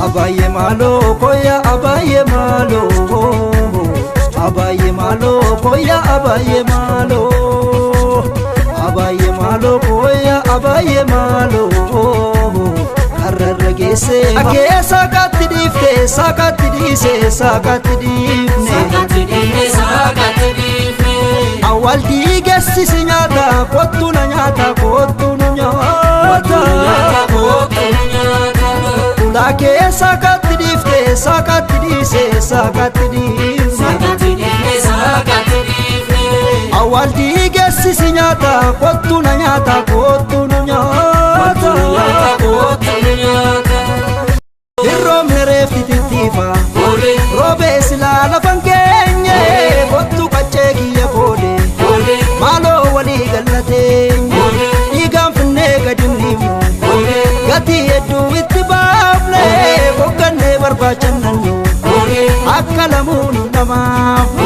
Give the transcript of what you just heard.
Abaayee maaloo koya abaayee maaloo, abaayee maaloo koya abaayee maaloo, abaayee maaloo koya abaayee maaloo, karrarra geesse akee saakaatti dhiifte, saakaatti dhiise, saakaatti dhiifne. Saakatti dhiifne, saakatti dhiifne. Awwaal diigessisi nyaata, kottu na nyaata, kottu nu nyaata. Nyaata, kottu nu nyaata. Ulaa kee saakaatti dhiifte, saakaatti dhiise, saakaatti dhiifne. Saakatti dhiifne, saakatti dhiifne. Awwaal diigessisi nyaata, kottu na nyaata, kottu nu nyaata. Nyaata, kottu nu nyaata. Hirroomne reefti tittiifa. Oole. Roobee silaa lafan keenye, kottu qaccee kiyya koode. Oole. Maaloo walii gallateenye, dhiigaan finnee gadi hin dhiifnu. Oole. Gatii hedduu itti baafne, boqqannee barbaachannannu. Oole. Akka lamuun hin dhamaafne.